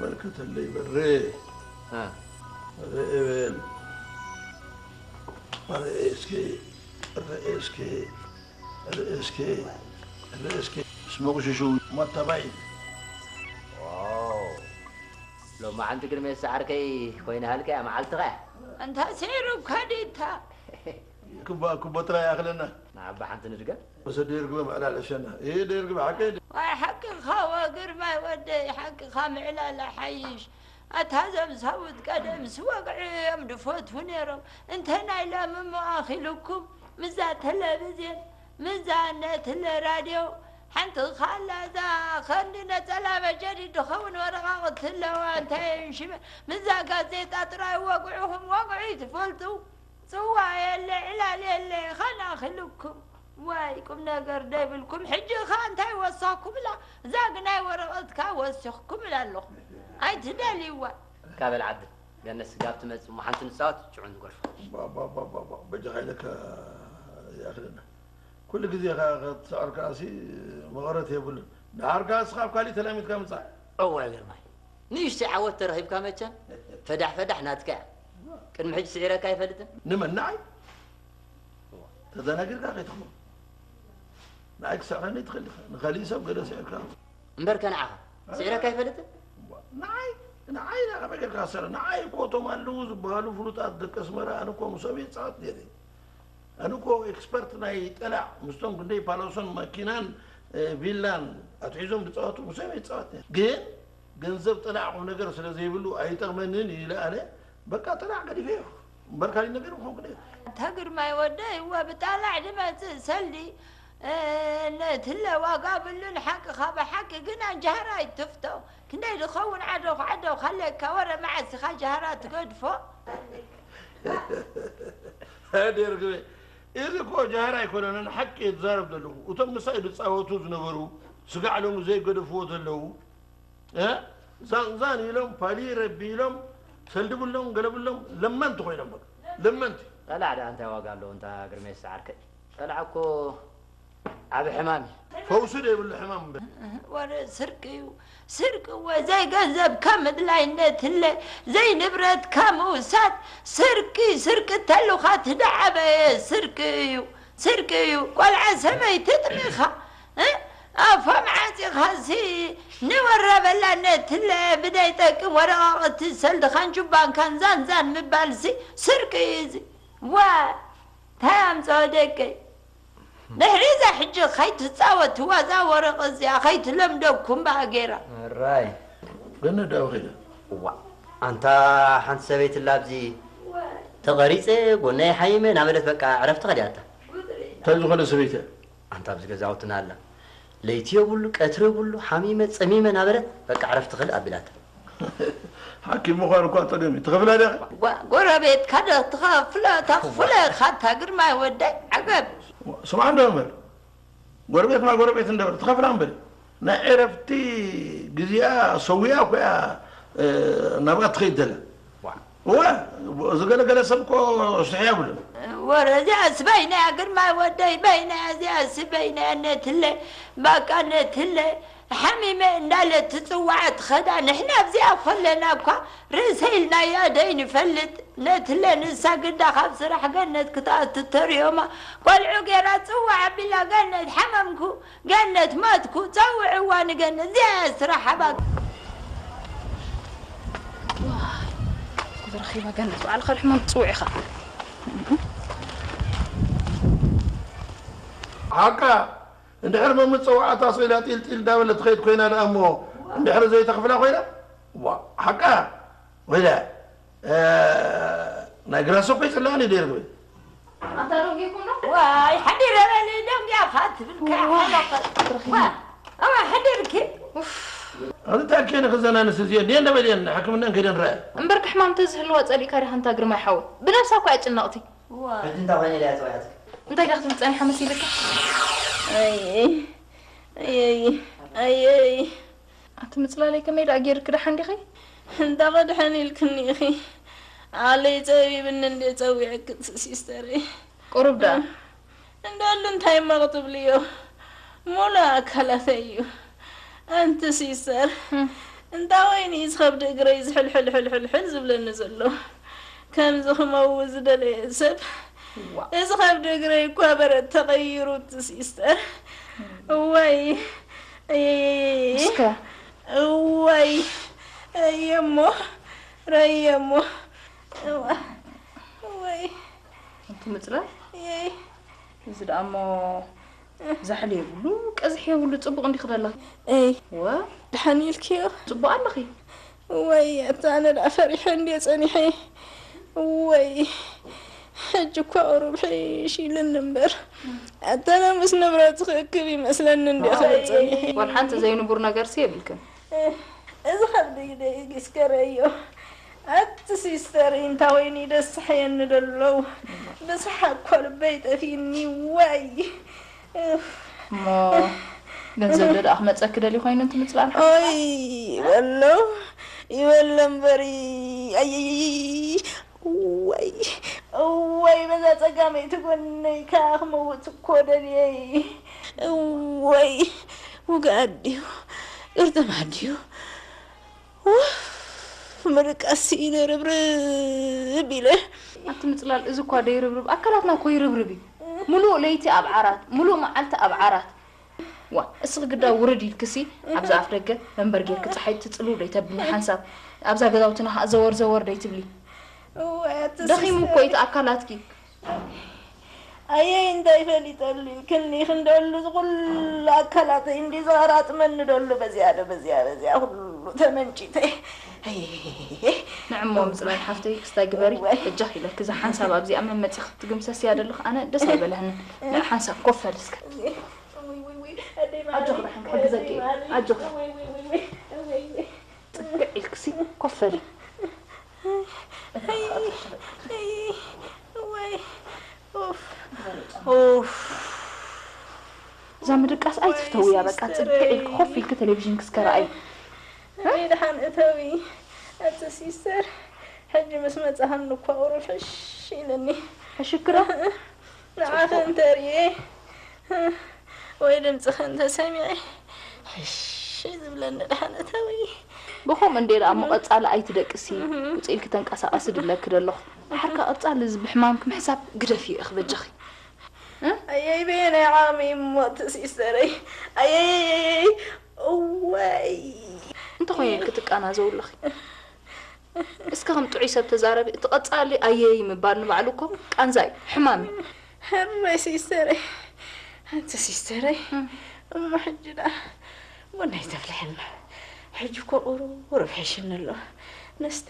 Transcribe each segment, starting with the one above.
መልከተለይ በሬ። እ። ርኤ በል። ርኤ እስኪ፣ ርኤ እስኪ፣ ርኤ እስኪ፣ ርኤ እስኪ። እስመ ቁሽሹ ሞተባይ። ዋው። ሎማዓንቲ ግርሜ ሰዓርከይ ኮይና ሃልከያ መዓልትኻ እያ። እንተ ስዒሩካ ዲታ? ክባ-፣ ክቦ ጥራይ ይኣኽለና። ንዓባ ሓንቲ ንድገም። ወሰ ደርግበ ምዕላል ዕሸና። እየ ደርግበ ሓቀይ ድ-፣ ዋይ ሓቅኻ ወግርማይ ወደይ፣ ሓቅኻ ምዕላል ሓይሽ። ኣታ እዞም ሰብኡት ቀደምስ ወግዒ እዮም ድፈትዉ ነይሮም። እንተ ናይ ሎሚ እሞ ኣኺሉኩም፣ ምዛ ተለቪዝየን፣ ምዛ ነትለ ራድዮ፣ ሓንቲ ኻላ እዛ ኸንዲ ነጸላ መጀዲ ድኸውን ወረቓቕቲ ኣለዋ፣ እንታይ እዮም ሽመ-፣ ምዛ ጋዜጣ ጥራይ ወግዕኹም ወግዒ ትፈልጡ። ጽዋ የለ፣ ዕላል የለ፣ ኻን ኣኺሉኩም። ዋይ፣ ቁም ነገር ደይብልኩም። ሕጂ ኸ እንታይ ወሳኩም ኢላ? እዛ ግናይ ወረቐትካ ወሲኽኩም ኢላ ኣለኹ። ኣይትደልይዋ። ካበል ዓዲ፣ ገነት ስጋብ ትመጽእ እሞ ሓንቲ ንጻወት፣ ጭዑ ንጎርፋ። ባ፣ ባ፣ ባ፣ ባ፣ ባ፣ በጃኻ ኢለካ ይኣኽለና። ኩሉ ግዜ ኸ ክትስዕር ከኣሲ መቐረት የብሉን። ደሓር ከኣ እስኻ ኣብ ካሊእ ተላሚድካ ምጻእ። እወ ግርማይ፣ ንእሽተይ ዓወት ተረኺብካ መቸም ፈዳሕ ፈዳሕ ናትካ እያ። ቅድሚ ሕጂ ስዒረካ ኣይፈልጥን። ንመን? ንዓይ? ተዘናጊርካ ከይትኸውን። ንዓይ ክስዕረኒ ትኽእል ኢኻ። ንኻሊእ ሰብ ገለ ስዒርካ። እምበር ከ ንዓኻ ስዒረካ ኣይፈልጥን። ንዓይ፣ ንዓይ ንዓኻ ከመይ ጌርካ ክስዕር? ንዓይ እኮ እቶም ኣለዉ ዝበሃሉ ፍሉጣት ደቂ ኣስመራ፣ ኣነ እኮ ምስኦም እየ ዝጻወት ነይረ። ኣነ እኮ ኤክስፐርት ናይ ጠላዕ፣ ምስቶም ክንደይ ፓላሶን መኪናን፣ እ፣ ቪላን ኣትሒዞም ዝጻወቱ ምስኦም እየ ዝጻወት ነይረ። ግን ገንዘብ ጠላዕ ቁም ነገር ስለ ዘይብሉ ኣይጠቕመንን ኢለ ኣነ በቃ ጠላዕ ገዲፈዮ። እምበር ካሊእ ነገር ምኾንኩ ነይረ። ኣታ ግርማይ ወደይ፣ እወ ብጣላዕ ድመጽእ ሰልዲ፣ እ፣ ነትለ ዋጋ ብሉን ሓቅኻ ብሓቂ ግን ኣንጃህራ ኣይትፍቶ። ክንደይ ድኸውን ዓዶኽ ዓዶኽ ኣለካ፣ ወረ መዓስ ኢኻ ጃህራ ትገድፎ? ሃደር ግበ። እዚ እኮ ጃህራ ኣይኮነን፣ ሓቂ እየ ዝዛረብ ዘለኹ። እቶም ምሳይ ዝጻወቱ ዝነበሩ፣ ስጋዕ ሎሚ ዘይገደፍዎ ዘለዉ፣ እ? ዛንዛን ኢሎም፣ ፓሊ ረቢ ኢሎም፣ ሰልዲ ብሎም፣ ገለ ብሎም፣ ለመንቲ ኮይኖም በቃ። ለመንቲ። ጠላዕ ደኣ እንታይ ዋጋ ኣለዎ፣ እንታ ግርሜ ሰዓርከይ? ጠላዕ እኮ ዓቢ ሕማም እዩ። ፈውሲ ዘይብሉ ሕማም እምበር። ወረ ስርቂ እዩ። ስርቂ እወ ዘይገንዘብካ ምድላይ ነትለ፣ ዘይንብረትካ ምውሳድ፣ ስርቂ፣ ስርቂ ተሉኻ ትደዓበየ ስርቂ እዩ። ስርቂ እዩ። ቆልዓ ሰበይቲ ጥሚኻ፣ እ? ኣፎም ዓጺኻሲ ንወረበላ ነትለ ብደይ ጠቅም ወረቓቕቲ ሰልድኻን ጁባንካን ዛንዛን ምባልሲ ስርቂ እዩ እዚ። ዋ! እንታይ ኣምጽኦ ደቀይ? ድሕሪ እዛ ሕጂ ከይትጻወትዋ እዛ ወረቐ እዚኣ ከይትለምደኩም በኣ ጌራ። ራይ። ገነት ዳኣ ከይዳ? እዋ፣ ኣንታ ሓንቲ ሰበይቲ ኣላ ኣብዚ ተቐሪጸ፣ ጎነይ ሓይመ እናበለት በቃ ዕረፍቲ ከዲኣታ። እንታይ ዝኾነ ሰበይቲ? ኣንታ ኣብዚ ገዛውትና ኣላ። ለይቲ የብሉ፣ ቀትሪ የብሉ፣ ሓሚመ፣ ጸሚመ እናበለት በቃ ዕረፍቲ ክል ኣቢላታ። ሓኪም ምዃን እኳ ጸገም እዩ። ትኸፍላ ዲኻ? ጓ-፣ ጎረቤትካ ዶ ትኸፍሎ፣ ተኽፍሎ ኢኻ፣ ኣታ ግርማይ ወደይ፣ ዓገብ። ስማዕ እንዶ እምበር፣ ጎረቤት ማ ጎረቤት እንዶ እምበር፣ ትኸፍላ እምበር። ናይ ዕረፍቲ ግዜኣ ሰዊኣ እኮ እያ፣ እ፣ ናብኣ ትኸይድ ዘላ። ዋ። እወ፣ እዚ ገለገለ ሰብ እኮ ስሒ የብሉን። ወረ እዚኣስ በይናያ ግርማይ ወደይ፣ በይናያ እዚኣስ በይናያ ነትለ፣ ባቃ ነትለ፣ ሓሚመ እንዳለት ትጽዋዓ ትኸዳ። ንሕና ኣብዚኣ ከለና እኳ ርእሰ ኢልናያ ደይንፈልጥ። ነትለ ንሳ ግዳ ካብ ስራሕ ገነት ክትኣቱ ተሪዮማ። ቆልዑ ጌራ ጽዋዕ ኣቢላ ገነት ሓመምኩ፣ ገነት ሞትኩ፣ ጸውዕዋ ንገነት። እዚኣ እያ ስራሓ ባክ። ዋይ፣ ረኺባ ገነት፣ ባዕልኻ ሕማም ትጽውዕ ኢኻ። ሓቃ፣ እንድሕር መምጽዋዕታ ስኢላ ጢልጢል እንዳበለት ትኸይድ ኮይና ደኣ እሞ፣ እንድሕር ዘይተኽፍላ ኮይና? ዋ፣ ሓቃ፣ ወይለ፣ እ፣ ናይ ግራሶ እኮ ይጽላእኒ ደርግበይ። ኣንታ ደንጊኩም ዶ? ዋይ፣ ሓዲረ በሊ ደንጊያኻ ትብል ከያ ዋ፣ ሓለኸ። ረኺብና። ዋ፣ ኣዋ፣ ሓዲርኪ። ኡፍ። ኣንታ ኬነ ክዘናንስ እዚኤን፣ ዲየን ደበሊየን፣ ሕክምናን ከይደን ረኣየን። እምበርካ ሕማም ተዝህልዋ ጸሊእካ ዲኻ ኣንታ ግርማይ ሓወይ? ብነብሳ እኳ እያ ጨነቕቲ። ዋ። ሕጂ እንታይ ኮይነ ኢለ እያ ጸዊዓትኪ? እንታይ ዲኻ ክትምጸኒ ሓመስ ኢልካ? ኣይ፣ ኣይ፣ ኣይ፣ ኣይ፣ ኣይ። ኣቲ ምጽላለይ ከመይ ደኣ ጌርኪ ደሓን ዲኺ? እንታ ኸድሐን ኢልክኒ ኢኺ። ዓለይ ጸቢብኒ እንዴ ጸዊዐኪ ሲስተረይ። ቁሩብ ደኣ። እንዳሉ እንታይ እማ ክትብልዮ? ሙሉእ ኣካላተይ እዩ። ኣንቲ ሲስተር፣ እም። እንታ ወይኒ እዚ ከብዲ እግረይ ዝሕልሕል ሕልሕልሕል ዝብለኒ ዘሎ? ከምዚ ክመውት ዝደለየ ሰብ፣ እዋ። እዚ ከብዲ እግረይ እኳ በረድ ተቐይሩ፣ እቲ ሲስተር። እዋይ፣ እየየየየ። እስከ። እዋይ፣ እየሞ፣ ረየሞ። እዋ፣ እዋይ። እቲ ምጽላል? እየይ። እዚ ደኣ እሞ ዛሕሊ የብሉ፣ ቀዝሒ የብሉ፣ ጽቡቕ እንዲኺ ደለኺ። እይ። ወ? ደሓን ኢልክዮ? ጽቡቕ ኣለኺ። ወይ፣ ኣታ ኣነ ደኣ ፈሪሐ እንድየ ጸኒሐ። ወይ፣ ሕጂ እኳ ቁሩብ ሕሽ ኢሉኒ እምበር፣ ኣታ ኣነ ምስ ንብረት ክእክብ ይመስለኒ እንድየ ክብል ጸኒሐ። ዋላ ሓንቲ ዘይንቡር ነገርሲ የብልክን። እዚ ከብዲ ግደይ እስከ ረዮ። ኣቲ ሲስተር፣ እንታ ወይኒ ደስ ሓየኒ ደሎ። ብስሓቅ እኮ ልበይ ጠፊኒ። ዋይ። እፍ። እሞ ገንዘብ ዶ ደኣ ክመጸኪ ደልዩ ኮይኑ፣ እቲ ምጽላል ሓፍታ? ኦይ፣ ይበሎ፣ ይበሎ እምበሪ። ኣየይይይ። እዋይ፣ እዋይ፣ በዛ ጸጋመይቲ ጎነይ ከኣ ክመውት እኮ ደልየ። እዋይ፣ ውግኣት ድዩ? ቅርጥማት ድዩ? ውፍ፣ ምድቃስ ስኢነ ርብርብ ኢለ። ኣቲ ምጽላል፣ እዚ እኳ ደይርብርብ፣ ኣካላትና እኮ ይርብርብ እዩ። ምሉእ ለይቲ ኣብ ዓራት፣ ምሉእ መዓልቲ ኣብ ዓራት። ዋ፣ እስኺ ግዳ ውርድ ኢልክሲ፣ ኣብዚ ኣፍ ደገ መንበር ጌርኪ ጸሓይ ትጽልው ደይተብኒ ሓንሳብ፣ ኣብዛ ገዛውትና ከኣ ዘወር ዘወር ደይትብሊ። እዋይ፣ ኣቲ ደኺሙ እኮ ሲስተር። እዩ እቲ ኣካላትኪ። ኣየይ እንታይ ፈሊጠሉ ኢልክኒ፣ ክንደሉ ዝኹሉ ኣካላተይ እንዲ ዝቐራጥመኒ ደሉ በዚያ ዶ በዚያ በዚያ ኩሉ ተመንጪተ። ኣየይ። ንዕሞ ምጽላል ሓፍተይ ክስታይ ግበሪ፣ እዋይ። በጃኺ ኢለኪ እዛ ሓንሳብ ኣብዚኣ መመጺኺ ክትግምሰስያ ደለኺ ኣነ ደስ ኣይበለህንን። ንዕ ሓንሳብ ኮፍ በል እስከ። ውይ፣ ውይ፣ ውይ፣ ኣደይ ማሪ፣ ኣጆኺ ደሓን ክሕግዘኪ እየ። ኣደይ ማሪ፣ ኣጆኺ። ውይ፣ ውይ፣ ውይ፣ ውይ፣ ውይ፣ ውይ። ጽግዕ ኢልክሲ ኮፍ በሊ። ኣይ፣ ኣይ፣ ወይ፣ ኡፍ፣ ኡፍ። እዛ ምድቃስ ኣይትፍተውያ፣ በቃ፣ ጽግዕ ኢልኪ ኮፍ ኢልኪ ቴሌቪዥን ክስከ ረኣይ። ኣይ፣ ደሓን እተዊ፣ ኣቲ ሲስተር፣ ሕጂ ምስ መጻኽኒ እኳ ቁሩብ ሕሽ ኢለኒ። ሕሽክራ? ንዓኺ እንተ ርእየ፣ ወይ ድምጽኺ እንተ ሰሚዐ፣ ሕሽ ዝብለኒ ደሓን እተዊ። ብኸምኡ እንዴ ደኣ እሞ ቀጻሊ ኣይትደቅሲ፣ እህ። ውጽእ ኢልኪ ተንቀሳቐሲ ድብለኪ ደለኹ። ድሓር ከ ቀጻሊ እዚ ብሕማምኪ ምሕሳብ ግደፊ ኢኺ በጃኺ። እ? ኣየይ በየናይ ዓቕሚ እሞ እቲ ሲስተረይ። ኣየይ፣ እዋይ። እንተኾይነ ክትቃናዘው ኣለኺ። እስከ ከም ጥዑይ ሰብ ተዛረቢ፣ እቲ ቀጻሊ ኣየይ ምባል ንባዕሉ እኮ ቃንዛ እዩ፣ ሕማም እዩ። ሕራይ ሲስተረይ፣ ኣንቲ ሲስተረይ፣ እም። እሞ ሕጂ ደኣ ቡና ይተፍልሐልና። ሕጂ እኮ ቁሩብ ሕሽኒ ኣሎ። ነስተ።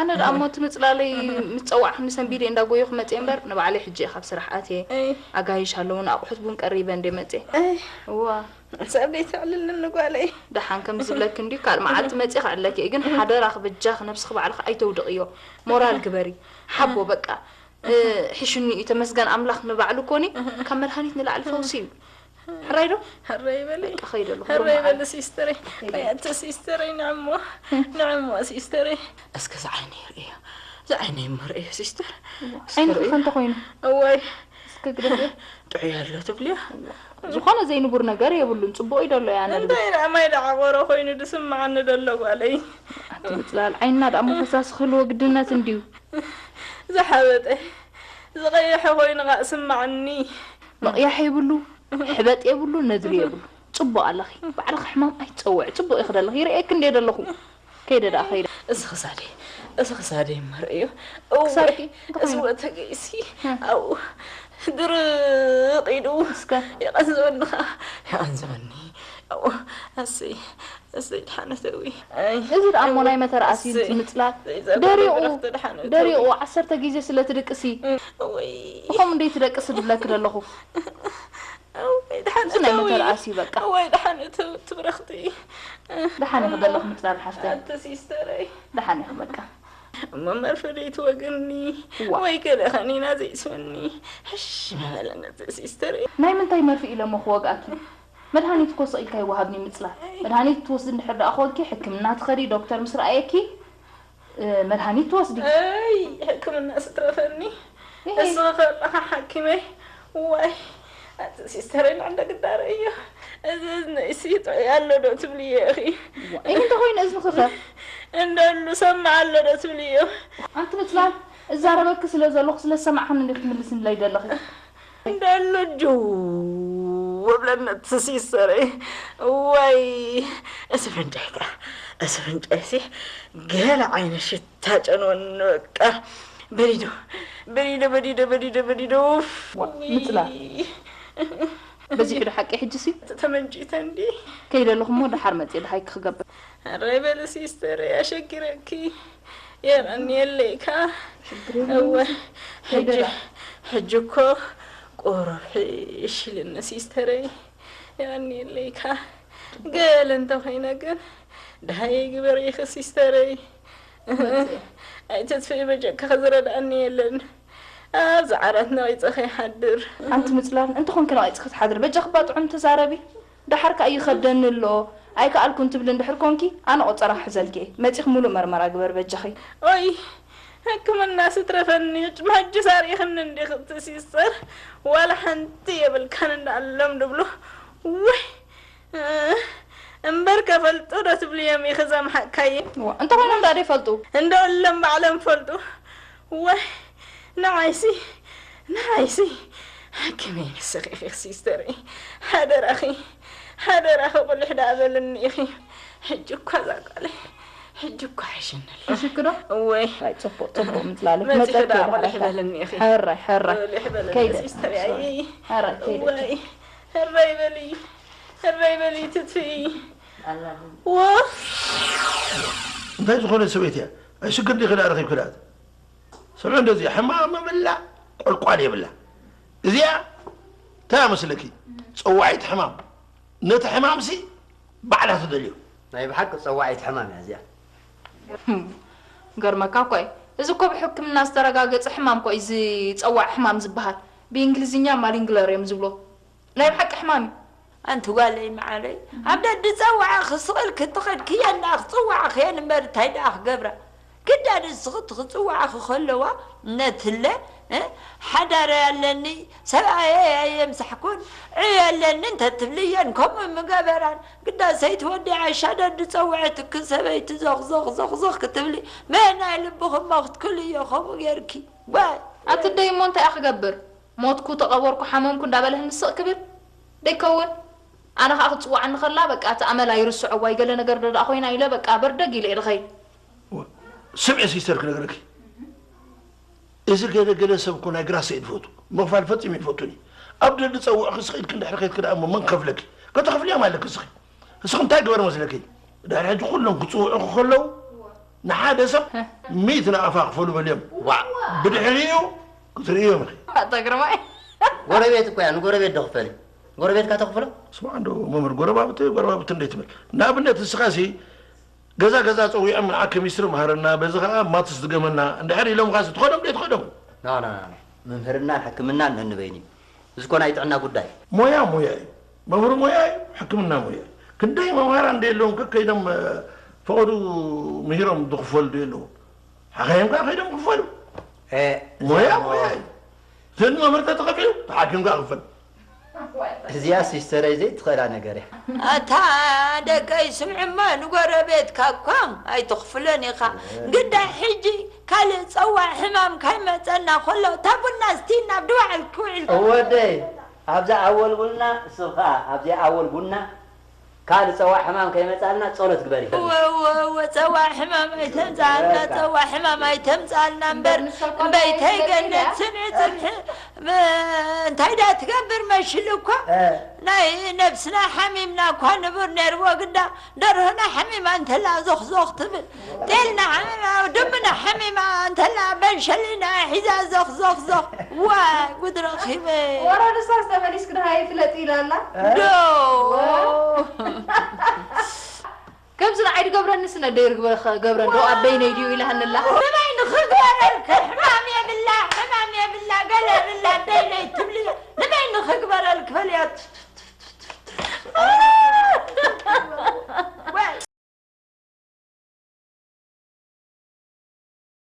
ኣነ ደኣ እሞ እቲ ምጽላለይ ምስ ጸዋዕክኒ ሰንቢደ እንዳጎየኹ መጽየ እምበር፣ ንባዕለይ ሕጂ እየ ካብ ስራሕ ኣትየ። እይ። ኣጋይሽ ኣለዉን ኣቑሑት ቡን ቀሪበ እንደ መጽየ። እይ። እዋ። ሰብ ደይተዕልልኒ ጓለይ። ደሓን ከም ዝብለኪ እንድዩ፣ ካልእ መዓልቲ መጽየ ክዕለኪ እየ፣ ግን ሓደራኺ በጃኺ ነብስኺ ባዕልኺ ኣይተውድቕዮ። ሞራል ግበሪ። ሓቦ በቃ። እ፣ ሒሹኒ እዩ፣ ተመስገን ኣምላኽ ንባዕሉ ኮኒ፣ ካብ መድሃኒት ንላዕሊ ፈውሲ እዩ። ሕራይ ዶ? ሕራይ በሊ። በቃ፣ ከይደ ኣለኹ፣ ሕራይ ብሩኽ በሊ መዓልቲ። ሲስተረይ። ከይደ። ኣይ፣ ኣቲ ሲስተረይ፣ ንዕሞ፣ ንዕሞ ሲስተረይ። እስከ ዝዓይነይ ርእዮ፣ ዝዓይነይ እሞ ርእዮ ሲስተር። እስከ ዓይንኺ ርእዮ። ከ እንተ ኮይኑ? እዋይ። እስከ ግደፍዮ። ጥዑይ ኣሎ ትብልዮ? ዝኾነ ዘይንቡር ነገር የብሉን፣ ጽቡቕ እዩ ደሎ እያ ነድብል። እንታይ ደኣ ማይ ደዓቖረ ኮይኑ ድስምዓኒ ደሎ ጓለይ። ኣቲ ምጽላል ዓይንና ደኣ እሞ ፈሳሲ ክህልዎ ግድነት እንድዩ። ዝሓበጠ፣ ዝቐየሐ ኮይኑ ኸኣ ስምዓኒ። ምቕያሕ የብሉ፣ ሕበጥ የብሉ፣ ነድሪ የብሉ። ጽቡቕ ኣለኺ። ባዕልኺ ሕማም ኣይትጸውዒ። ጽቡቕ ኢኺ ደለኺ። ይርእየኪ እንድየ ደለኹ። ከይደ ደኣ ኸይደ። እዚ ክሳደይ፣ እዚ ክሳደይ እሞ ርእዮ። እወ፣ ክሳድኪ እንታይ እዚ ኮይኑ? ወተገይሲ፣ እም። ኣብኡ ድርቕ ኢሉ እስከ። የቐንዘወኒ ኸኣ፣ የቐንዘወኒ። ኣብኡ፣ ኣሰይ፣ ኣሰይ፣ ድሓነት እዊ። ኣይ፣ እዚ ደኣ እሞ ናይ መተርኣሲ እሰይ። ምጽላል። ዘይጸገበ ደሪቑ፣ በረኽቲ ድሓነት ደሪቑ እዊ። ዓሰርተ ግዜ ስለ ትድቅሲ። እወይ። ብኸምኡ እንደ ትደቅሲ ድብለኪ ደለኹ። እወይ፣ ደሓን እዚ ናይ እተዊ። መተርኣሲ በቃ። እወይ፣ ደሓን እተዊ፣ ትብረኽቲ። ደሓን ኢኺ ዘለኹ ምጽላል ሓፍተይ። ኣቲ ሲስተረይ። ደሓን ኢኺ በቃ። እሞ መርፌ ደይትወግኒ፣ እዋ። ወይ ገለ ከኒና ዘይስወኒ። ሕሽ ምበለኒ ኣቲ ሲስተረይ። ናይ ምንታይ መርፌ ኢለ እሞ ክወግኣኪ? መድሃኒት እኮ ስቕ ኢልካ ይወሃብኒ ምጽላል። ኣይ። መድሃኒት ትወስዲ እንድሕር ደኣ ኮንኪ፣ ሕክምና ትኸዲ፣ ዶክተር ምስ ረኣየኪ፣ እ፣ መድሃኒት ትወስዲ። ኣይ፣ ሕክምና ስትረፈኒ። እሄ። እስኺ ከለኻ ሓኪመይ። ዋይ፣ ኣቲ ሲስተረይ ንዕንደ ግዳረ እዮ። እዚ እዝነይሲ ጥዑይ ኣሎ ዶ ትብልዮ ኢኺ? እይ እንተኾይኑ እዝንኺኸ? እንዳሉ ሰማዕ ኣሎ ዶ ትብልዮ? ኣንቲ ምፅላል፣ እዛረበኪ ስለ ዘለኹ ስለ ዝሰማዕኽኒ እንዲ ክትምልስንለይ ደለኺ? እንዳሉ ጅው ወብለኒ እቲ ሲስተረይ። ዋይ፣ እዚ ፍንጫይ ከኣ፣ እዚ ፍንጫይሲ ገለ ዓይነት ሽታ ጨንወኒ በቃ። በዲዶ፣ በዲዶ፣ በዲዶ፣ በዲዶ፣ በዲዶ። ኡፍ፣ ዋ፣ ምፅላል። በዚሑ ዶ ሓቂ ሕጂሲ? ተመንጭተ እንዲ። ከይደ ኣለኹ እሞ ደሓር መፅየ ደሃይኪ ክገብር። ኣረ በሊ ሲስተር፣ ኣሸጊረኪ። የቐንየለይ ከኣ። እወ፣ ሕጂ፣ ከይደላ። ሕጂ እኮ ቁሩብ ሕሽ ኢልኒ ሲስተረይ። የቐንየለይ ከኣ። ገለ እንተኾይነ ግን ደሃይ ግበሪ ኢኺ ሲስተረይ። ኣይተጥፍኢ በጃ፣ ከ ዝረድኣኒ የለን። ኣብዚ ዓራት ነቒጸ ከይሓድር። ኣንቲ ምጽላል፣ እንተኾንኪ ነቒጽ ክትሓድሪ በጃኺ ባጥዑም ተዛረቢ። ደሓር ከኣ ይኸብደኒ ኣሎ፣ ኣይከኣልኩን ትብሊ እንድሕር ኮንኪ፣ ኣነ ቆጸራ ክሕዘልኪ እየ። መጺኺ ሙሉእ መርመራ ግበሪ በጃኺ። ኦይ፣ ሕክምናስ ትረፈኒ፣ ሕጂ ሳሪኽኒ እንዲኺ እቲ ሲስተር። ዋላ ሓንቲ የብልካን እንዳኣሎም ድብሉ። ውይ፣ እምበር ከፈልጡ ዶ ትብልዮም ኢኺ ዘምሓቅካዮ? ዋ፣ እንተኾይኖም ደኣ ደይፈልጡ? እንዶ እሎም ባዕሎም ፈልጡ። ዋይ፣ ንዓይሲ፣ ንዓይሲ። ሓኪመይ ንስኺ ኢኺ ሲስተረይ። ሓደራኺ፣ ሓደራኺ ቁሊሕ ደኣ በልኒ ኢኺ። ሕጂ እኳ እዛ ጓለይ፣ ሕጂ እኳ ሓይሽኒ ኣሎ። ሕሽኪ ዶ? እወይ። ኣይ፣ ጽቡቕ፣ ጽቡቕ ምጽላል። መጺኺ መጸኪ ደኣ ቁሊሕ በልኒ ኢኺ። ሕራይ፣ ሕራይ። ቁሊሕ በልኒ ከይደ። ሲስተረይ፣ ኣይ። ሕራይ፣ ከይደ። እወይ። ሕራይ በሊ፣ ሕራይ በሊ ትጥፍኢ። ዎ። እንታይ ዝኾነ ሰበይቲ እያ? ኣይ ሽግር ዲኺ ደኣ ረኺብኪ ደኣ? ስምዒ እንዶ እዚኣ ሕማም ምብላ ቆልቋል የብላ። እዚኣ እንታይ እያ መስለኪ? ጸዋዒት ሕማም። ነቲ ሕማምሲ ባዕላ ትደልዮ። ናይ ብሓቂ ጸዋዒት ሕማም እያ እዚኣ። ገርመካ እኮ እዩ። እዚ እኮ ብሕክምና ዝተረጋገጸ ሕማም እኮ እዩ፣ እዚ ጸዋዒ ሕማም ዝበሃል። ብእንግሊዝኛ ማሊንግለር እዮም ዝብሎ። ናይ ብሓቂ ሕማም እዩ። ኣንቲ ጓለይ መዓረይ፣ ኣብ ደዲ ጸዋዕኺ ስቕ ኢልኪ ትኸድኪ እየ እንዳ ክጽዋዕኺ እየ እምበር እንታይ ደኣ ክገብራ? ግዳ ንስኺ እቲ ክጽዋዕኺ ከለዋ ነትለ፣ እ፣ ሓዳረይ ኣለኒ፣ ሰብኣየይ ኣየምሳሕኩን፣ ዕዮ ኣለኒ እንተትብሊ እየን ከምኡ ምገበራን። ግዳ ሰይቲ ወዲዓሻ ደዲ ጸውዐትኪ ሰበይቲ ዞኽ ዞኽ ዞኽ ዞኽ ክትብሊ በየናይ ልብኺ እሞ ክትክልዮ ከምኡ ጌርኪ? ዋይ! ኣቲ ደይ እሞ እንታይ እየ ክገብር? ሞትኩ፣ ተቐበርኩ፣ ሓመምኩ እንዳበለ ህንስቕ ክብል ደይከውን? ኣነ ኸኣ ክትጽውዓኒ ኸላ በቃ እቲ ኣመላ ይርስዖ፣ ዋይ ገለ ነገር ዶ ደኣ ኾይና ኢለ በቃ በርደግ ኢለ እየ ዝኸይድ። ስምዒ ሲስተር ክነግረኪ፣ እዚ ገለ ገለ ሰብ እኮ ናይ ግራት ሰብ እዩ ዝፈቱ፣ ምኽፋል ፈጺሙ ኣይፈቱን እዩ። ኣብ ደሊ ጸውዕኺ ስቕ ኢልኪ እንድሕሪ ኸይድኪ ደኣ እሞ መን ክኸፍለኪ? ከተኽፍልዮም ኣለኪ እስኺ። እስኺ እንታይ ግበር መስለኪ? ድሕሪ ሕጂ ኩሎም ክጽውዑኺ ከለዉ ንሓደ ሰብ ሚእቲ ናቕፋ ክፈሉ በልዮም። ዋእ! ብድሕሪኡ ክትርእዮም ኢኺ። ኣታ ግርማይ። ጎረቤት እኮ እያ፣ ንጎረቤት ዶ ክፈሊ? ጎረቤትካ ተኽፍሎ? ስማዕ እንዶ መምህር፣ ጎረባብቲ ጎረባብቲ እንዴት ትብል? ንኣብነት ንስኻሲ ገዛ ገዛ ጸዊዖም ንዓ ኬሚስትሪ መሃረና፣ በዚ ኸዓ ማትስ ድገመና እንድሕር ኢሎምኻሲ ትኸዶም ዶ ኣይትኸዶም? ኖ፣ ኖ፣ ኖ፣ ኖ። ምምህርናን ሕክምናን ነንበይኑ እዩ። እዚ እኮ ናይ ጥዕና ጉዳይ እዩ። ሞያ ሞያ እዩ። መምህር ሞያ እዩ፣ ሕክምና ሞያ እዩ። ክንደይ መምሃራን ደየለዎም ከ ከይዶም ፈቐዱ ምሂሮም ዝኽፈሉ ደየለዎም? ሓኻይም ከኣ ከይዶም ክፈሉ። እ፣ ሞያ እዚኣ እሞ ሞያ እዩ። እቲ መምህር ተተኸፊሉ፣ እቲ ሓኪም ከኣ ክፈል። እዚኣ ሲስተረይ ዘይትኽእላ ነገር እያ። ኣታ ደቀይ ስምዕማ ንጎረቤትካ እኳ ኣይትኽፍሎን ኢኻ። ግዳ ሕጂ ካልእ ጸዋዕ ሕማም ካይመጸና ከሎ እታ ቡና ስቲና ኣብ ድባዕል ክውዕል። እወደይ ኣብዛ ኣወል ቡና እስኻ ኣብዚኣ ኣወል ቡና ካልእ ጸዋዕ ሕማም ከይመጻልና ጸሎት ግበሪ። እወ እወ እወ ጸዋዕ ሕማም ኣይተምጻልና ጸዋዕ ሕማም ኣይተምጻልና እምበር እምበይተይ ገነት ስምዒ ጽንሒ እንታይ ዳ ትገብር መሽሉ እኳ ናይ ነብስና ሓሚምና እኳ ንቡር ነይርዎ ግዳ ደርሆና ሓሚማ እንተላ ዞኽ ዞኽ ትብል ጤልና ሓሚማ ድምና ሓሚማ እንተላ በንሸሊና ሒዛ ዞኽ ዞኽ ዞኽ ዋይ ጉድ ረኺበ። ወረድሳስ ተመሊስኪ ደሃ ይፍለጥ ኢላ ኣላ። ዶ ከምዚ ንዓይ ድገብረኒ ስነ ደይርግበ ገብረ ዶ ኣበይነይ ድዩ ኢላሃንላ። ንበይ ንኸ